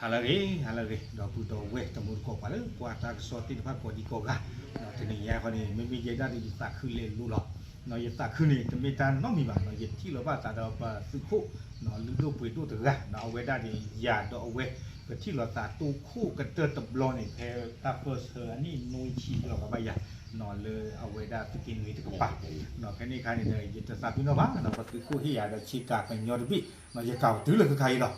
ဟါလၢအဂ့ၤ ဟါလၢအဂ့ၤ ဒီပုၢ်ဒီဝဲၢ်တံၤသကိးပှၤလၢ ကွၢ်တၢ်ကစီၣ်သ့ၣ်တဖၣ်ကိးဒံကိးဂၤ, တနံၤညါအံၤဃီန့ၣ် မ့မ့ၢ်ယဲဒၣ်ဒီးယသးခုလဲၤလိၤလီၤ. ယသးခုန့ၣ်တမ့ၢ်တၢ်နီတမံၤဘၣ်, ယထံၣ်လီၤဘၣ်သးဒီးပသုးခိၣ် လုၢ်ဒိၣ်ပှ့ၤဒိၣ်တဂၤ, အဝဲဒၣ်န့ၣ် ယၤဒီးအဝဲ ပထံၣ်လိာ်သးတိခိၣ်ကတၢၢ်တဘျီန့ၣ် ဖဲတၢ်ပၢၢ်ဆၢအနံၣ် နွံဆံဒီးကဘၣ်ယၤ လၢအဝဲဒၣ်သုးက့နွံတကပၤ, ဖဲန့ၣ်အခါန့ၣ်ဒီး ယတသးပ့ၤနီၣ်ဘၣ်, ပသုးခိၣ်ဟ့ၣ်ယၤဒီးဆ့ကၤကညီတဘ့ၣ်, ယကၤပတုၤလၢခဲခါအံၤလီၤ.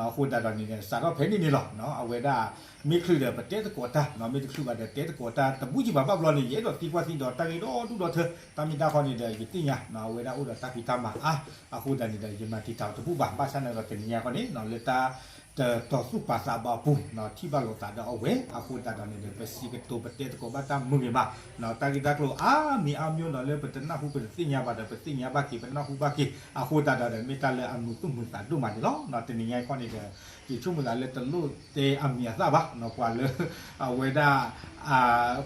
အဃိသတးဒီးန့ၣ်ဒီး စးထီၣ်ဖဲန့ၣ်န့ၣ်လီၤ. အဝဲဒၣ် မ့ၢ်ချုးဒီးပတဲသကိးတၢ်, မ့ၢ်တချုးဘၣ်ဒီးတဲသကိးတၢ် တဘူၣ်ကံဘၣ်ဘၣ်ဘျီန့ၣ် ယအဲၣ်ဒိးသံကွၢ်သံဒီးတၢ်ဂ့ၢ်ဒီဒူၣ်ဒီထၢ, တၢ်မ့ၢ်တၢ်ဃီန့ၣ်ဒီး ယသ့ၣ်ညါ အဝဲဒၣ်အိၣ်ဒီးတၢ်ဖံးတၢ်မၤအါ, အဃိသတးန့ၣ်ဒီး ယမၤတံာ်တာ်အီၤတဘူၣ်ဘၣ်, ဘၣ်ဆၣ်န့ၣ်ဒီးတနံၤညါဃီန့ၣ် လၢတၢ် တတီၤသူၣ်ပာ်သးဘၣ်အပူၤ ထံၣ်ဘၣ်လိာ်သးဒီးအဝဲ, အဃိသတးဒီးန့ၣ်ဒီး ပစံးကတိၤပတဲသကိးဘၣ်တၢ်မုာ်ဂ့ၤမး, တၢ်ဂ့ၢ်တၢ်ကျိၤအါမံၤအါမံၤဒီး လၢပတနၢ်ဟူပတသ့ၣ်ညါဘၣ်ဒီး ပသ့ၣ်ညါဘၣ်က့ၤ ပနၢ်ဟူဘၣ်က့ၤ, အဃိသတးဒီး မ့ၢ်တၢ်လၢအမုာ်သူၣ်မုာ်သးဒိၣ်မးန့ၣ်လီၤ. တနံၤညါအံၤဃီန့ၣ်ဒီး ယဆိကမိၣ်သးလၢတလိၣ်တဲအမံၤအသၣ်ဘၣ်, ပှၤလၢ အဝဲဒၣ်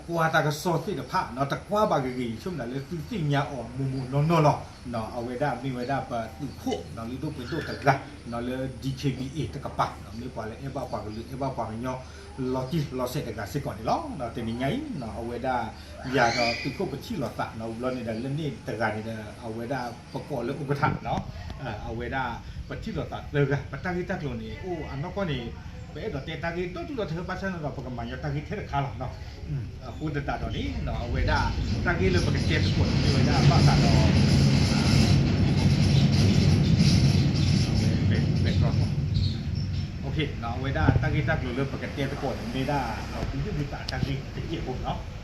ကွၢ်တၢ်ကစီၣ်သ့ၣ်တဖၣ် တကွၢ်ဘၣ်ဂ့ၤဂ့ၤ ယဆိကမိၣ်သးလၢသုသ့ၣ်ညါအီၤမိၢ်မိၢ်နီၢ်နီၢ်လီၤ. အဝဲဒၣ်မ့ၢ်ဝဲဒၣ်ပသုးခိၣ် လုၢ်ဒိၣ်ပှ့ၤဒိၣ်တဂၤ လၢ DKBA တကပၤ မ့ၢ်ပှၤလၢအဲၣ်ဘၣ်ပှၤကလုာ် အဲၣ်ဘၣ်ပှၤကညီ လီၤတံၢ်လီၤဆဲးတဂၤစ့ၢ်ကီးန့ၣ်လီၤ. တနံၤညါအံၤ အဝဲဒၣ် ယၤဒီးသုးခိၣ်ပထံၣ်လိာ်သး ဘျီန့ၣ်ဒီး လၢန့ၣ်တဂၤန့ၣ်ဒီး အဝဲဒၣ်ပကိးလၢအိၣ်ကထး အဝဲဒၣ် ပထံၣ်လိာ်သးသၢဂၤ ပတၢ်ဂ့ၢ်တၢ်ကျိၤန့ၣ် အိၣ်အနီၢ်ကီၢ်န့ၣ် ပအဲၣ်ဒိးတဲတၢ်ဂ့ၢ်ဒီဒူၣ်ဒီထၢ ဘၣ်ဆၣ်န့ၣ်ဒီး ပကမၤညီတၢ်ဂ့ၢ်ထဲတခါလီၤ. အဃိသတးဒီးန့ၣ် အဝဲဒၣ် တၢ်ဂ့ၢ်လၢပကတဲသကိးန့ၣ် မ့ၢ်ဝဲဒၣ်ဘၣ်ဃးဒီး အဝဲဒၣ်တၢ်ဂ့ၢ်တၢ်ကျိၤလၢပကတဲသကိးန့ၣ် မ့ၢ်ဒၣ် ဝံသးစူၤ ဝံသးစူၤ တၢ်ဂ့ၢ်တကဲးဖိလီၤ.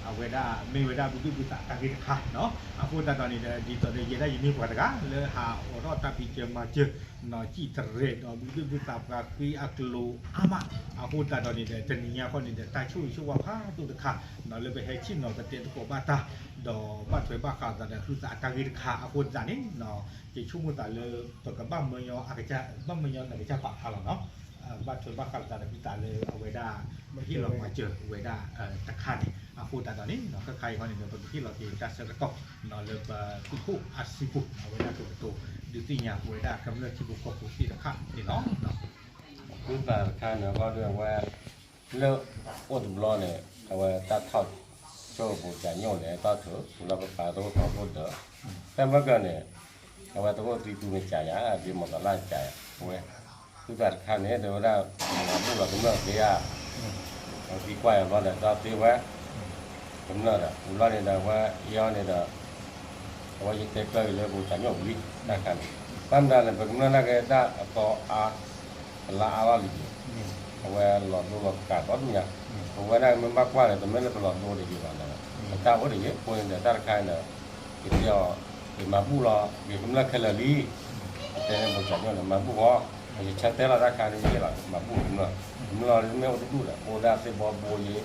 အဝဲဒၣ်မ့ၢ်ဝဲဒၣ် ဝံသးစူၤ တၢ်ဂ့ၢ်တခါ, အဃိသတးဒီးန့ၣ်ဒီး ဒ်သိးဒီးယဲဒၣ်ယမ့ၢ်ပှၤတဂၤလၢဟးအိးထီၣ်တၢ်ဖံးစၢၤမၤစၢၤ စံၣ်တရဲၣ်ဒီးဝံသးစူၤ ဝံသးစူၤ ပှၤဃံအကျိၤအါမး, အဃိသတးဒီးန့ၣ်ဒီး တနံၤညါဃီန့ၣ်ဒီး တၢ်ဆိၣ်ဂ့ၤဆိၣ်ဝါဖးဒိၣ်တခါ လၢပဟဲဆ့ၣ်နီၤပတဲသကိးဘၣ်တၢ် ဒီးဘၣ်ထွဲဘၣ်ဃးသးဒီး ဝံသးစူၤ အတၢ်ဂ့ၢ်တခါ အဃိသတးန့ၣ် ယဆိကမိၣ်သးလၢ ပကဘၣ်မၢညီ ဘၣ်မၢညီနကစၢ်ပာ်ဖျါလီၤနီၤ, ဘၣ်ထွဲဘၣ်ဃးသးဒီး ဝံသးစူၤ လၢအဝဲဒၣ် ပဟ့ၣ်လီၤမၤစၢၤဝဲဒၣ်တခါန့ၣ် အဃိသတးဒီးန့ၣ် ခဲခါအံၤဃီန့ၣ်ဒီး ပကဟ့ၣ်လီၤက့ၤတၢ်ဆၢကတီၢ် လၢပသုးခိၣ်အစုပူၤ အဝဲဒၣ်ကကတိၤ ဒုးသ့ၣ်ညါပဝဲဒၣ်ကမျၢၢ်ထံဖိကီၢ်ဖိသ့ၣ်တဖၣ်န့ၣ်လီၤ. ဝံသးစူၤ တခါန့ၣ် အဂီၢ်ဒ်အဝဲ လၢအိၣ်တဘျီန့ၣ် အဝဲတၢ်ထီၣ်ဆိပူၤ ကၠးညိၣ်န့ၣ် တၢ်ထုး ပူၤလီၤပပာ်တအိၣ်ထီဘိဒီး တၢ်မၢကၢန့ၣ် အဝဲတအိၣ်သံသူမ့ၢ်ကၠးယၤ ဒ်မီၢ်သီလၢကၠးယၤ အဝဲ ဝံသးစူၤ တခါန့ၣ် တဲဝဲဒၣ် မၤဘူၣ်လီၤကမျၢၢ်သ့ဧါ သံကွၢ်ယၤဘျီဒီး တၢ်သ့ဝဲ ကမျၢၢ်ဒီး ပူၤလီၤန့ၣ်ဒီး အဝဲအံၤအီၤန့ၣ်ဒီး အဝဲယတဲကျၢၤအံၤလၢပကၠးညိၣ်ဝံၤ တၢ်ခါန့ၣ် ဘၣ်မနုၤလဲၣ် ပကမျၢၢ်နာ်က့တၢ်အသီအါ ပလါအါလီၤလံၤန့ၣ် အဝဲလီၤဒိလီၤကးဒီဒူၣ်ညါ ပဝဲဒၣ်မ့ၢ်ဘၣ်ကွၢ်န့ၣ် တမ့ၢ်လၢပလီၤဒိတယံာ်ဘၣ်န့ၣ် ပတၢ်အိၣ်တယံာ် အဃိန့ၣ်ဒီး တၢ်တခါန့ၣ်ဒီး ယတဲအီၤ ယမၤဘူၣ်လီၤ ယကမျၢၢ်ခဲလၢာ်လံ ယတဲန့ၣ် ပကၠးညိၣ်န့ၣ် မၤဘူၣ်အီၤ ယဆၢတဲလီၤတၢ်ခါန့ၣ် ယဟ့ၣ်လီၤ မၤဘူၣ်ကမျၢၢ် ကမျၢၢ်လီၤမ့ၢ်အိၣ်တဒူၣ်ဒီး အိၣ်ဒၣ်သ့ၣ်ဘီဘိယ့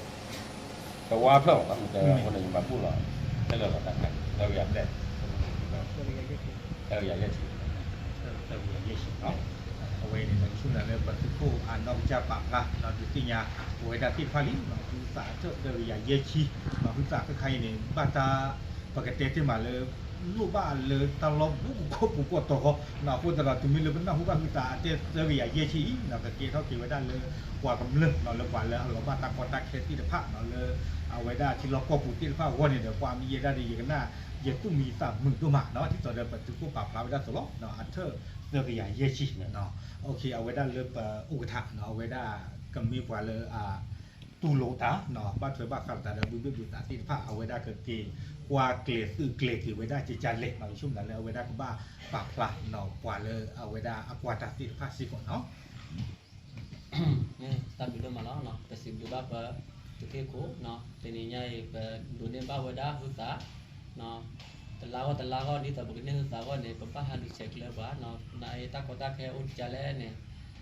တဝါဖျၢၣ်မး မ့ၢ်တဲအဃိန့ၣ် ယမၤဘူၣ်လီၤ ခဲလၢာ်လီၤတၢ်ခါန့ၣ် သၢကယၤဘျဲၣ် သၢကယၤယဲၢ်ဆံ သၢကယၤယဲၢ်ဆံ အဝဲန့ၣ်ဒီး ယဆိကမိၣ်လၢပသုးခိၣ်အနီၢ်ကစၢ်ပာ်ဖျါ ဒုးသ့ၣ်ညါ ပဝဲဒၣ်သ့ၣ်တဖၣ်လံ ဟုသးအထၢၣ်သၢကယၤယဲၢ်ဆံ ဟုသးခဲခါအံၤန့ၣ် ဘၣ်တၢ် ပကတဲတ့ၢ်မးလၢ လိၣ်ဘၣ်လၢတၢ်လီၢ်ဘူးကခိၣ်ပူၤကီၢ်တီၤဃီ အဃိသတးဒီး တုၤမ့ၢ်လၢပနၢ်ဟူဘၣ်ဟုသးအတဲသၢကယၤယဲၢ်ဆံအံၤ ကကဲထီၣ်က့ၤဝဲဒၣ်လၢ ပှၤကမျၢၢ် လၢပှၤလၢအလီၤဘၣ်တၢ်ကီတၢ်ခဲသ့ၣ်တဖၣ် လၢအဝဲဒၣ်ထံလီၢ်ကီၢ်ပူၤသ့ၣ်တဖၣ်အဂီၢ်န့ၣ်ဒီး ပှၤမ့ၢ်ယဲဒၣ်ဒီး ယကနၣ် ယသူၣ်မံသးမုာ်ဒိၣ်မး ဒ်သိးဒီးပသုးခိၣ်ပာ်ဖျါဝဲဒၣ်အသိးလီၤ အထၢၣ်သၢကယၤယဲၢ်ဆံ အဝဲဒၣ်လၢပအိၣ်ကထး အဝဲဒၣ်ကမ့ၢ်ပှၤလၢ တူၢ်လိာ်တၢ် ဘၣ်ထွဲဘၣ်ဃးသးဒီးဘုဘ့ၣ်ဘုသးသ့ၣ်တဖၣ် အဝဲဒၣ်ကက့ၤကွၢ်ကျဲၤသုးကျဲၤက့ၤဝဲဒၣ်ကကၢ်လဲၣ် ယဆိကမိၣ်လၢအဝဲဒၣ်ကဘၣ်ပာ်ဖျါ ပှၤလၢအဝဲဒၣ်အကွၢ်တၢ်သ့ၣ်တဖၣ်စ့ၢ်ကီးနီၤ တၢ်ဘျုးဒိၣ်မးလီၤ ပစံးဘျုးဘၣ်ပ သုးခိၣ် တနံၤညါအံၤ ပဒိးန့ၢ်ဘၣ်ဝဲဒၣ်ဟုသး တလါဂီၢ်တလါဂီၢ် ဒ်သိးပကန့ၢ်ဟုသးအဂီၢ်န့ၣ် ပဘၣ်ဟးလူၤဆဲးကျၢပှၤ နာ်အံၤတၢ်ကီတၢ်ခဲအိၣ်ကလဲၣ်န့ၣ်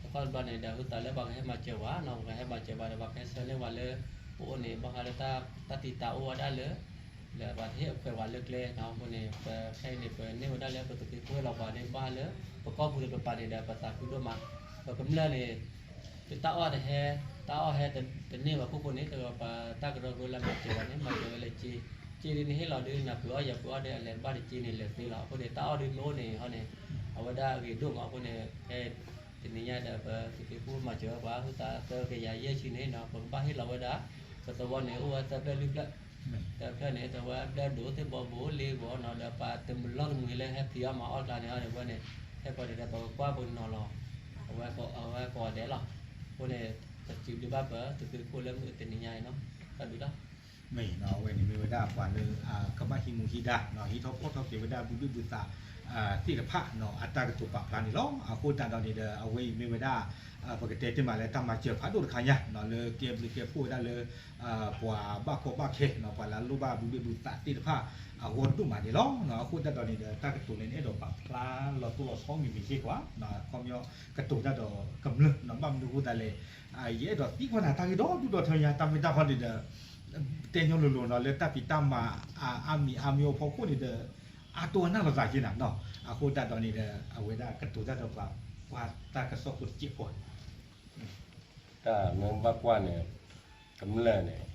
တခီတဘျီန့ၣ်ဒီး ဟုသးလၢပှၤကဟဲမၤစၢၤပှၤ ပှၤကဟဲမၤစၢၤပှၤဒီး ပှၤကဟဲဆှၢန့ၢ်ပှၤလၢ ပအိၣ်န့ၣ် ဘၣ်ဃးလၢတၢ်တံာ်တာ်အိၣ်ဝဲဒၣ်လၢ လၢပှၤတဟ့ၣ်အခွဲးပှၤလၢကျဲ အဃိန့ၣ် ပခဲအံၤန့ၣ် ပန့ၢ်ဝဲဒၣ်လၢပသုးက့ခိၣ်ဟဲလီၤပှၤန့ၣ် ဘၣ်ဃးလၢ ပကီၢ်ပူၤတကပၤန့ၣ်ဒီး ပသးခုဒိၣ်မး ပကမျၢၢ်န့ၣ် တၢ်အီၣ်တဟဲ တၢ်အီၣ်ဟဲတန့ၢ်ဘၣ်ခိၣ်ဃိန့ၣ် တဂီၤပှၤတၢ်ကရၢကရိလၢမၤစၢၤပှၤန့ၣ် မၤစၢၤဝဲလၢစ့ စ့ဒ်နဟ့ၣ်လီၤဒ်နပှ့ၤအီၣ်ယၤပှ့ၤအီၣ်ဒီး အလဲၤဘၣ်တစ့န့ၣ် လဲၤသ့လီၤ အဃိန့ၣ် တၢ်အီၣ်ဒ်မ့ၢ်အိၣ်န့ၣ်ဟီန့ၣ် အဝဲဒၣ်အဂ့ၤဒိၣ်မးအဃိန့ၣ် ဖဲ တနံၤညါဒီး ပသုးက့ခိၣ်မၤစၢၤပှၤ ဟုသးသၢကယၤယဲၢ်ဆံန့ၣ်နီၤ ပကဘၣ်ဟ့ၣ်လီၤဝဲဒၣ် ပသဝီန့ၣ် အိၣ်ဝဲသၢဖျၢၣ်လွံၢ်ဖျၢၣ်, တဖျၢၣ်န့ၣ် တဝဲဘျဲၣ်ဒိၣ်သ့ၣ်ဘီဘိလ့ၣ်ဂီၤနီၤ ဒီးပှၤတလီၢ်တမှံၤလၢဟဲဖံးအီၣ်မၤအီၣ်ကျါန့ၣ်ဟီန့ၣ် ဝဲန့ၣ် ဟဲပှၤဒဲးဒီး ပကကွၢ်ပကနီၤလီၤ အဝဲကိးဂၤဒဲးလီၤ. အဃိန့ၣ် ပစံးဘျုးဘၣ်ပသုးက့ခိၣ်လၢမုၢ်တနံၤညါအံၤနီၤ တၢ်ဘျုးလီၤ. မ့ၢ်နီၤ အဝဲန့ၣ်မ့ၢ်ဝဲဒၣ်ပှၤလၢ ကဘၣ်ဟံးမူဟံးဒါ ဟံးထီၣ်ဖီၣ်ထီၣ်က့ၤဝဲဒၣ်ဘူၣ်ဘ့ၣ်ဘူၣ်သး သ့ၣ်တဖၣ်နီၤ အတၢ်ကတိၤပာ်ဖျါန့ၣ်လီၤ. အဃိသတးဒီးန့ၣ်ဒီး အဝဲအံၤမ့ၢ်ဝဲဒၣ် ပကတဲတ့ၢ်မးလၢတၢ်မၤစၢၤဖးဒိၣ်တခါညါနီၤ လၢကဲဘျုးကဲဖှိၣ်ဝဲဒၣ်လၢ ပှၤဘၣ်ကီဘၣ်ခဲနီၤ ပှၤလၢအလိၣ်ဘၣ်ဘူၣ်ဘ့ၣ်ဘူၣ်သးသ့ၣ်တဖၣ်အဂီၢ်ဒိၣ်မးန့ၣ်လီၤ. အဃိသတးဒီးန့ၣ်ဒီး တၢ်ကတိၤန့ၣ် နအဲၣ်ဒိးပာ်ဖျါလီၤတိၢ်လီၤဆီမံၤမံၤစ့ၢ်ကီးဧါ, ခီပညီကတိၤတၢ်ဒီးကမျၢၢ်နီၤ ဘၣ်မနုၤအဃိသတးလဲၣ် ယအဲၣ်ဒိးသံကွၢ်နၤတၢ်ဂ့ၢ်ဒီဒူၣ်ဒီထၢညါ တၢ်မ့ၢ်တၢ်ခီန့ၣ်ဒီး တဲညီလိၤလိၤနီၤ လၢတၢ်ဖံးတၢ်မၤအါမံၤအါမံၤအဖီခိၣ်န့ၣ်ဒီး အါတိအနၢ်လိာ်သးက့နၤနီၤ. အဃိသတးဒီးန့ၣ်ဒီး အဝဲဒၣ်ကတိၤတၢ်ဒီးပှၤကွၢ်တၢ်ကစီၣ်ဖိတစဲးဖိ တၢ်မ့ၢ်ဘၣ်ကွၢ်န့ၣ် ကမျၢၢ်န့ၣ်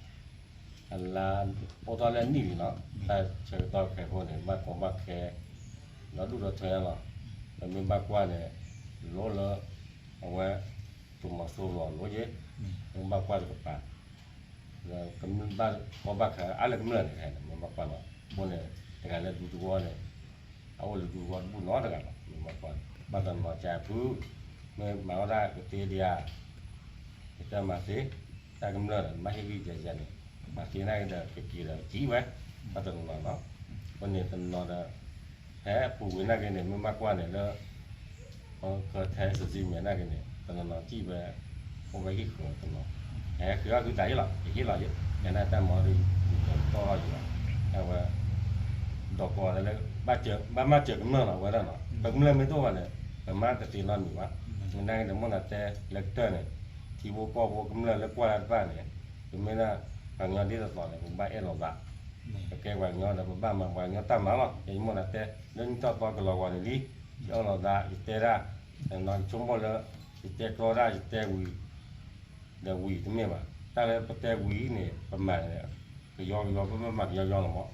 အလါအိၣ်ထီၣ်လၢနံၣ်လံနီၤ တၢ်ဆၢကတီၢ်ခဲအံၤန့ၣ် ဘၣ်ကီဘၣ်ခဲ ဒီဒူၣ်ဒီထၢလီၤ. ပမ့ၢ်ဘၣ်ကွၢ်န့ၣ် လိၣ်လၢ အဝဲ သုးမီၤစိရိၤအလိၤယ့ၣ် မ့ၢ်ဘၣ်ကွၢ်တကပၤ ကဘၣ်ကီဘၣ်ခဲအါလၢကမျၢၢ်န့ၣ် မ့ၢ်ဘၣ်ကွၢ်လီၤ. အဃိန့ၣ် တဂၤလၢဒူသဝီန့ၣ် အအိၣ်လၢဒူသဝီတဘူၣ်နီတဂၤလီၤ. မ့ၢ်ဘၣ်ကွၢ် ဘၣ်တနီၤကၢဖု မ့ၢ်မၤဝဲဒၣ်ကသ့ဒံးဧါ ကတၢၢ်မၤသ့ တၢ်ကမျၢၢ်ဒီး မၤဟ့ၣ်ဂံၢ်ယၤယၤန့ၣ် မၤသ့နာ်က့ဒီး ကက့ၤဒီးကံဝဲ ဘၣ်တနီၤနီၤနီၤ. အဃိန့ၣ်တနီၤဒီး ဖဲအပူၤကွံာ်နာ်က့န့ၣ် မ့ၢ်ဘၣ်ကွၢ်န့ၣ်လၢ ကီၢ်ထဲစစံမဲာ်နာ်က့န့ၣ် တနီၤနီၤကံဝဲ အိၣ်ဝဲဟံၣ်ဃီတနီၤ ဟဲဃုအီၣ်ဃုသးယ့ၣ်လီၤ ယဟ့ၣ်လီၤယ့ၣ် ယနာ်တၢ်မၤဒီး ယတီၢ်လီၤယ့ၣ်လီၤ အဝဲ ဒီးကီးလၢ ဘၣ်မၤစၢၤကမျၢၢ်လီၤ အဝဲဒၣ်နီၤ ပကမျၢၢ်မ့ၢ်တအိၣ်ဘၣ်န့ၣ် ပမၤတသ့နီတမံၤဘၣ်. နာ်က့န့ၣ် မိၢ်နၤတဲလၢကတၢၢ်န့ၣ် ထံဖိကီၢ်ဖိကမျၢၢ်လၢကွၢ်တၢ်တဖၣ်န့ၣ် ပမ့ၢ်ဒၣ်ပှၤကညီဒ်သိးသိးန့ၣ် ပဘၣ်အဲၣ်လိာ်သး ပကဲပှၤကညီဒီး ပဘၣ်မၤပှၤကညီတၢ်မၤလီၤ. ယမိၢ်နၤတဲ လၢနံၣ်ထီၣ်သီကလီၤဂီၤန့ၣ်လံ ယအၢၣ်လီၤသး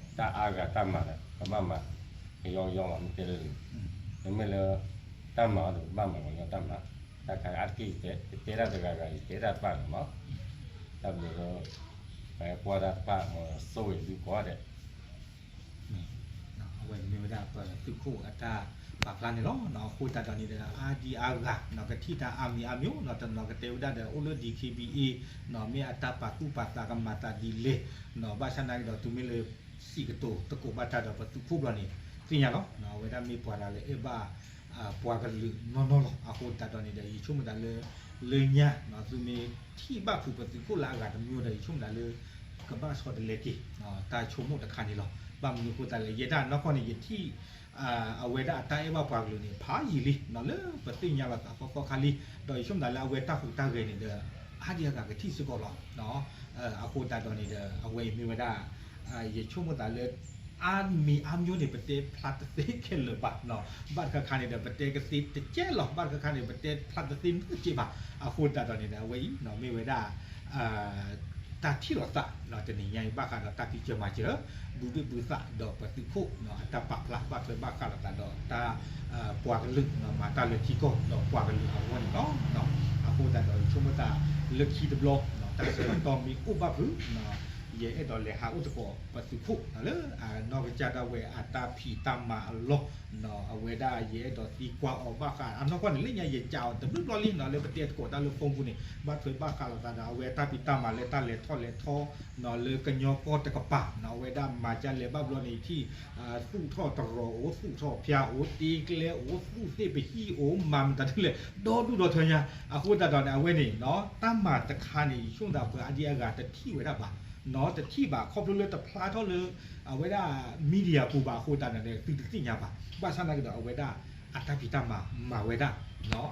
ယတဲဒၣ် တနီၤဆိကမိၣ်လၢ ယတဲကျီတၢ် ယတဲဝံၤ ဒီးဝံၤတမ့ၢ်ဘၣ်. တၢ်လၢပတဲဝံၤန့ၣ် ပမၤန့ၣ် ကယီကယီ ပဘၣ်မၤကယီကယီလီၤမး တၢ်အါဂၤတၢ်မၤဒီး ပဘၣ်မၤ ကယီကယီလီၤ မ့ၢ်တဲလၢ မ့မ့ၢ်လၢ တၢ်မၤအီၤဒီး ပဘၣ်မၤကယီတၢ်မၤ တၢ်ခါအါတက့ၢ် ယတဲတၢ်တဂၤဂၤ ယတဲတၢ်တဖၣ်န့ၣ်မး တၢ်ဘျုးလၢ ပကွၢ်တၢ်တဖၣ် ဆိၣ်ဂ့ၤသုကိးဂၤဒဲး အဝဲန့ၣ်မ့ၢ်ဝဲဒၣ်ပသုးခိၣ်အတၢ်ပာ်ဖျါန့ၣ်လီၤ. အဃိသတးဒီးန့ၣ်ဒီး အါဒံအါဂၤ ကထံၣ်တၢ်အါမံၤအါမျိၤ တနီၤကတဲဝဲဒၣ်ဒီး အိၣ်လၢ ဒီး ခ့ဘံအ့ မ့ၢ်အတၢ်ပာ်သူၣ်ပာ်သးကမၤသးဒ်လဲၣ် ဘၣ်ဆၣ်နာ်က့ဒီး တုၤမ့ၢ်လၢ စံးကတိၤသကိးဘၣ်တၢ်ဒီးပသုးခိၣ်ဘျီန့ၣ် သ့ၣ်ညါလီၤ. အဝဲဒၣ်မ့ၢ်ပှၤတဂၤလၢအဲၣ်ဘၣ် ပှၤကလုာ်နီၢ်နီၢ်လီၤ. အဃိသတးဒီးန့ၣ်ဒီး ယဆိကမိၣ်သးလၢ လၢညါ သုမ့ၢ်ထံၣ်ဘၣ်ဖုးပသုးခိၣ်လၢအဂၤတမျိၤဒီး ယဆိကမိၣ်သးလၢ ကဘၣ်ဆီတလဲက့ၤ တၢ်ဆိကမိၣ်တခါန့ၣ်လီၤ. ဘၣ်မနုၤအဃိသတးလဲၣ် ယဲဒၣ်နီၢ်ကီၢ်န့ၣ် ယထံၣ် အဝဲဒၣ်အတၢ်အဲၣ်ဘၣ်ပှၤကလုာ်န့ၣ် ဖးယံာ်လံ လၢပသ့ၣ်ညါလီၤသးသီသီခါလံ. ဒီးယဆိကမိၣ်သးလၢအဝဲတၢ်ဟူးတၢ်ဂဲၤန့ၣ်ဒီး အါဒံအါဂၤကထံၣ်စ့ၢ်ကီးလီၤ. အဃိသတးဒီးန့ၣ်ဒီး အဝဲအံၤမ့ၢ်ဝဲဒၣ် ယဆိကမိၣ်သးလၢ အါမံၤအါမျိၤန့ၣ် ပတဲဖျါတသ့ခဲလၢာ်ဘၣ်. ဘၣ်တခါခါန့ၣ်ဒီး ပတဲကသ့တကဲလီၤ. ဘၣ်တခါခါန့ၣ် ပတဲဖျါတသ့နီတစဲးဘၣ်. အဃိသတးဒီးန့ၣ်ဒီး အဝဲအံၤ မ့ၢ်ဝဲဒၣ် တၢ်ထံၣ်လိာ်သး တနံၤညါအံၤ ဘၣ်ဃးဒီးတၢ်ဖံးစၢၤမၤစၢၤ ဘူၣ်ဘ့ၣ်ဘူၣ်သးဒီးပသုးခိၣ် အတၢ်ပာ်ဖျါ ဘၣ်ထွဲဘၣ်ဃးလိာ်သးဒီးတၢ် ပှၤကလုာ် မၤတၢ်လၢထံကီၢ်ဒီးပှၤကလုာ်အဂီၢ်န့ၣ်လီၤ. အဃိသတးဒီး ယဆိကမိၣ်သးလၢခံတဘျီ တၢ်ဆၢကတီၢ်မ့ၢ်အိၣ်ဘၣ်ဖုး ယအဲၣ်ဒိးလဲၤဟးအိၣ်သကိးပသုးခိၣ် လၢအနီၢ်ကစၢ်ဒၣ်ဝဲအတၢ်ဖံးတၢ်မၤအလီၢ် အဝဲဒၣ်ယအဲၣ်ဒိးသံကွၢ်အီၤဘၣ်ဃး အနီၢ်ကီၢ်န့ၣ် လၢညါယကးအီၤတဘျုးဘျီလံ လၢပတဲသကိးတၢ်လၢ phone ပူၤန့ၣ် ဘၣ်ထွဲဘၣ်ဃးလိာ်သးဒီး အဝဲတၢ်ဖံးတၢ်မၤလၢတၢ်လဲၤထီၣ်လဲၤထီ လၢကညီကီၢ်တကပၤ အဝဲဒၣ်မၤဒ်လဲၣ်ဘၣ်ဘျီန့ၣ် ယထံၣ် သူၣ်ထီၣ်တရီၤအိၣ် သူၣ်ထီၣ်ဖၠါအိၣ် တ့ကျဲအိၣ် သူၣ်သ့ၣ်ပဟံၣ်အိၣ် မၤမတၤဒ်လဲၣ် ဒီဒူၣ်ဒီထၢညါ အဃိသတးဒီးန့ၣ် အဝဲန့ၣ် တၢ်မၤတခါန့ၣ် ယဆိကမိၣ်သးပှၤအါဒံအါဂၤ တထံၣ်ဝဲဒၣ်ဘၣ် တထံၣ်ဘၣ် ခီဖျိလၢတဖျါထီၣ်လၢ အဝဲဒၣ် media ပူၤဘၣ်အဃိသတးဒီးန့ၣ် သုတသ့ၣ်ညါဘၣ် ဘၣ်ဆၣ်သနာ်က့ဒီး အဝဲဒၣ် အတၢ်ဖံးတၢ်မၤမၤဝဲဒၣ်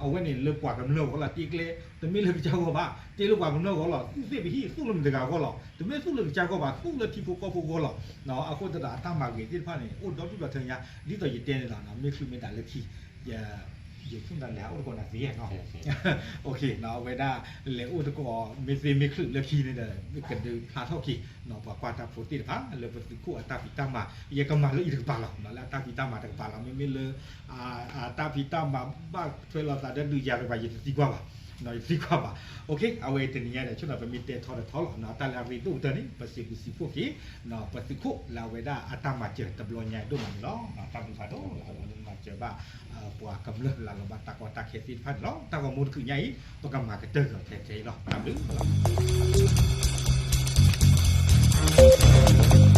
အဝဲန့ၣ်လၢပှၤကမျၢၢ်ဂီၢ်လီၤ တ့ကျဲ တမ့ၢ်လၢကစၢ်ဂီၢ်ဘၣ် တ့လၢပှၤကမျၢၢ်ဂီၢ်လီၤ သူၣ်သ့ၣ်ပဟံၣ် သူၣ်လၢမတၤတဂၤဂီၢ်လီၤ တမ့ၢ်သူၣ်လၢကစၢ်ဂီၢ်ဘၣ် သူၣ်လၢထံဖိကီၢ်ဖိဂီၢ်လီၤ အဃိသတးဒီး အတၢ်မၤဂ့ၤသ့ၣ်တဖၣ်န့ၣ် အိၣ်ဒီဒူၣ်ဒီထၢညါ ဒ်သိးယတဲန့ၣ်လီၤ မ့ၢ်ချုးမ့ၢ်ဒၣ်လၢခံ ယ ယဆိကမိၣ်လဲၤဟးအိၣ်တကိးနၤသ့နီၤ, အဝဲဒၣ် လဲၤအိၣ်တကိး မ့ၢ်သ့မ့ၢ်ချုးလၢခံန့ၣ်ဒီး ကဒုးဖျါထီၣ်က့ၤ ပှၤကွၢ်တၢ်ဖိသ့ၣ်တဖၣ်လၢပသုးခိၣ်အတၢ်ဖံးတၢ်မၤ ယကမၤလၢအံၤတကပၤလီၤ, လၢအတၢ်ဖံးတၢ်မၤတကပၤလီၤ, မ့မ့ၢ်လၢ အတၢ်ဖံးတၢ်မၤဘၣ်ထွဲလိာ်သးဒီးဒုးယၤတကပၤ ယတသံကွၢ်ဘၣ်, ယတသံကွၢ်ဘၣ်, အဝဲတနံၤညါန့ၣ် ဆိဒီးပမ့ၢ်တဲထီၣ်တထီၣ်လီၤ, တၢ်လၢအရ့ဒိၣ်ကတၢၢ်န့ၣ် ပစံးဘျုးစံးဖှိၣ်က့ၤ ပသုးခိၣ်လၢအဝဲဒၣ်အတၢ်မၤစၢၤတဘျီညါဒိၣ်မးန့ၣ်လီၤ, တၢ်ဘျုးဖးဒိၣ်လၢအဝဲလၢမၤစၢၤဘၣ် ပှၤကမျၢၢ်လၢအလီၤဘၣ်တၢ်ကီတၢ်ခဲသ့ၣ်တဖၣ်န့ၣ်လီၤ, တၢ်ဂီၤမူတချုးညါအံၤ ပကမၤကတၢၢ်ကီၤထဲထဲအံၤလီၤ, တၢ်ဘျုး